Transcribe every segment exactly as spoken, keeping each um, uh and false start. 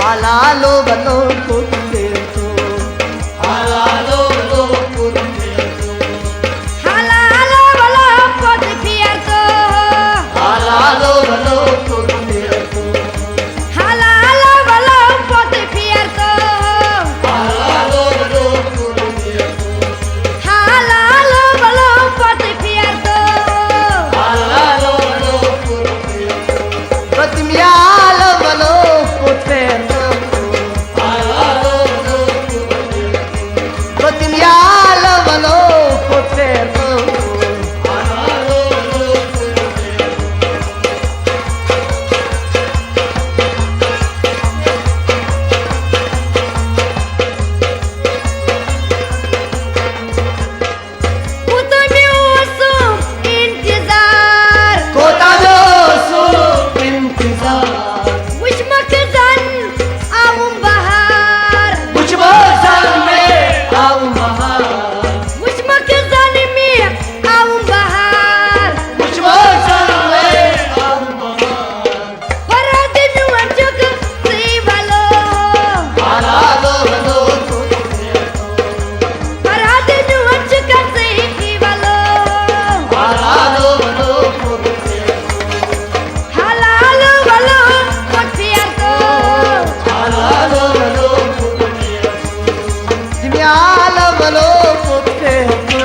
حلالو ولو کوٚت پھیر ژٕ؟ حلالو ولو کوٚت پھیر ژٕ؟ حلالو ولو کوٚت پھیر ژٕ؟ حلالو ولو کوٚت پھیر ژٕ؟ حلالو ولو کوٚت پھیر ژٕ؟ حلالو ولو کوٚت پھیر ژٕ؟ حلالو ولو کوٚت پھیر ژٕ؟ حلالو ولو کوٚت پھیر ژٕ؟ بہٕ تِم یالہٕ ولو کوٚت پھیر ژٕ؟ بہٕ تِم یالہٕ ولو کوٚت پھیر ژٕ؟ کوٗتاہ مےٚ اوسُم اِنتظار۔ کوٗتاہ مےٚ اوسُم اِنتظار۔ وٕچھمَکھ زَن آوُم بہار۔ وٕچھمَکھ زَن مےٚ آوُم بہار۔ وٕچھمَکھ زَن مےٚ آوُم بہار۔ وٕچھمَکھ زَن مےٚ آوُم بہار۔ فرہاد میون چھُکھ ژٕے ولو۔ فرہاد میون چھُکھ ژٕے ولو۔ حلالو ولو کوٚت پھیر ژٕ؟ حلالو ولو کوٚت پھیر ژٕ؟ دُنیا ولو کوٚت پھیر ژٕ؟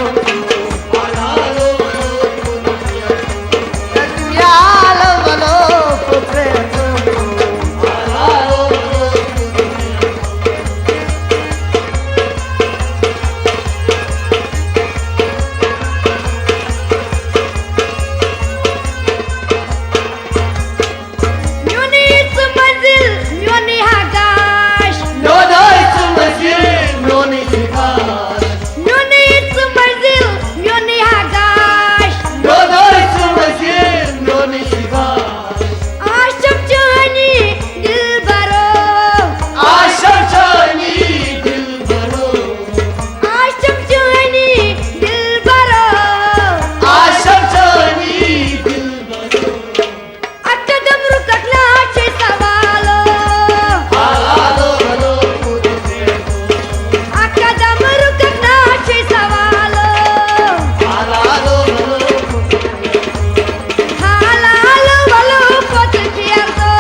میونُے ژٕ منزل، میونُے ہگاش۔ میونُے ژٕ منزل، میونُے ہگاش۔ میونُے ژٕ منزل، میونُے ہگاش۔ میونُے ژٕ منزل، میونُے ہگاش۔ آشم چٲنی دلبرو۔ آشم چٲنی دلبرو۔ آشم چٲنی دلبرو۔ آشم چٲنی دلبرو۔ اکھ قدم رُککھ نا چھے سوالو۔ اکھ قدم رُککھ نا چھے سوالو۔ حلالو ولو کوٚت پھیر ژٕ؟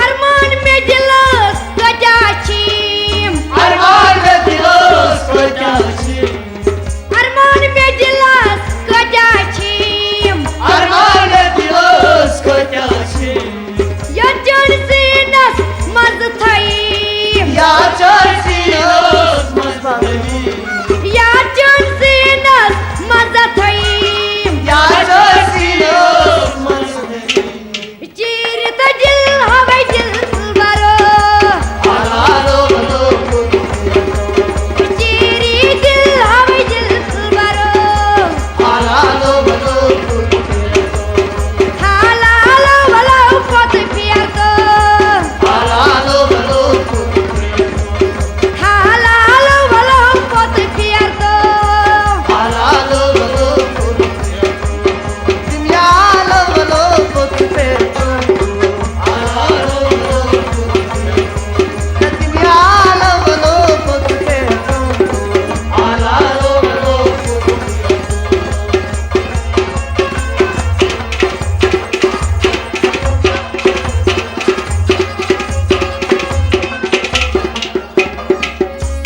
ارمان مےٚ دِلس کۭتیاہ چھِم؟ ارمان مےٚ دِلس کۭتیاہ چھِم؟ ارمان مےٚ دِلس کۭتیاہ چھِم؟ ارمان مےٚ دِلس کۭتیاہ چھِم؟ یتھ جان سیٖنس منٛز تھٲیِم۔ یتھ جان سیٖنس منٛز تھٲیِم۔ یتھ جان سیٖنس منٛز تھٲیِم۔ یتھ جان سیٖنس منٛز تھٲیِم۔ چیٖرِتھ دِل ہاوے دِل بَرو۔ چیٖرِتھ دِل ہاوے دِل بَرو۔ حلالو وَلو کوٚت پھیر تو۔ حلالو وَلو کوٚت پھیر تو۔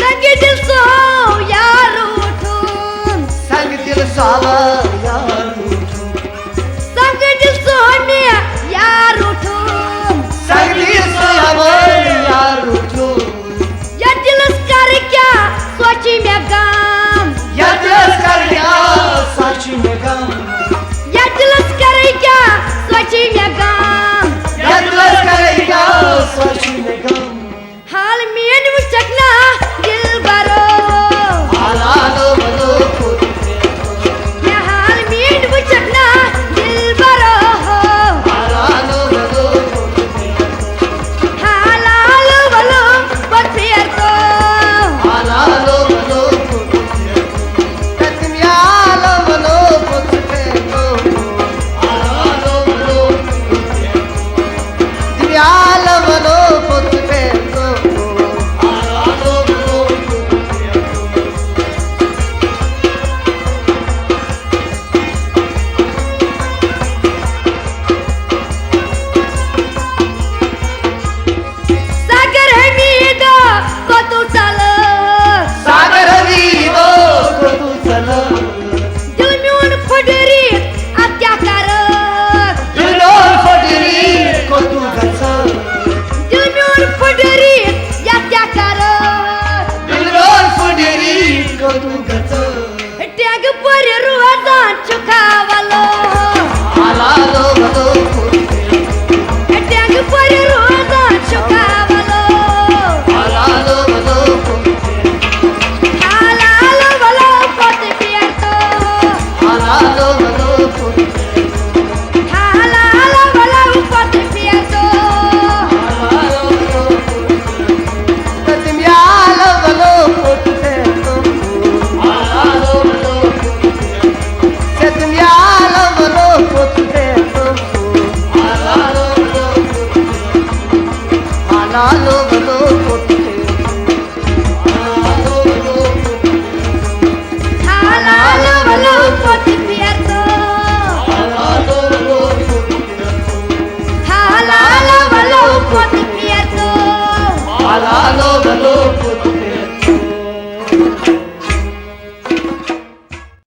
سنگ دل سو یار اٹھون۔ سنگ دل سو یار اٹھون۔ سنگ دل سو مے یار اٹھون۔ سنگ دل سو یار اٹھون۔ یا دلس کر کیا سوچی مے غم۔ یا دلس کر کیا سوچی مے غم۔ یا دلس کر کیا سوچی مے غم۔ یا دلس کر کیا سوچی مے غم۔ حال میٲنۍ وٕچھکھ نا دِل Hello, hello,